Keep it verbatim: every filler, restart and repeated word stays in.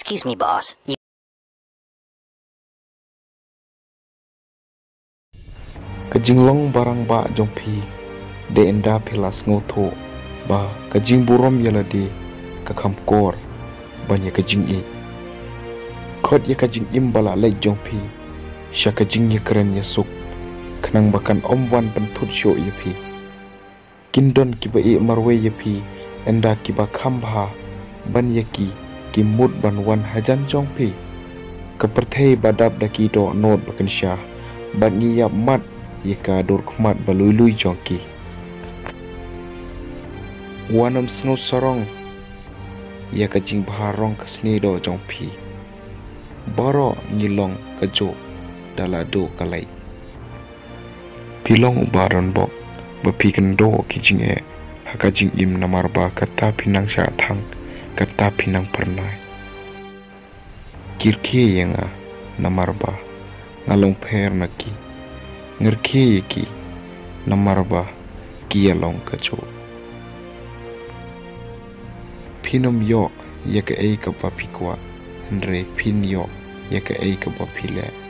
Excuse me, boss. You Ka jinglong ba rangbah jong phi, dei ynda phi la sngewthuh ba ka jingburom ïa lade ka kham kor ban ïa ka jingïeit. Khot ïa ka jingim ba la leit jong phi sha ka jingïakren ïasuk, khnang ba kan ym wan pynthut shuh ïa phi. Kin don kiba ïeh marwei ïa phi, ynda kiba kham bha ban ïa ki ki mut ban wan hajan jong phi. Ka pyrthei ba dap da ki dohnud ba kynsha, bad ngi ïap mat ïa ka dur khmat ba lui lui jong ki. Wat nym sngew sarong ïa ka jingbha rong ka snieh doh jong phi. Baroh ngi long kajuh da la duh ka leit. Phi long uba don bok ba phi kynduh ki jingeh ha ka jingim, namar ba kata phi nang shah thang, kata phi nang phyrnai. Ki rkhie ïa nga namar ba nga long pher na ki. Nga rkhie ïa ki namar ba ki ïa long kajuh. Phin ym ïoh ïa kaei kaba phi kwah, hynrei phin ïoh ïa kaei kaba phi leh.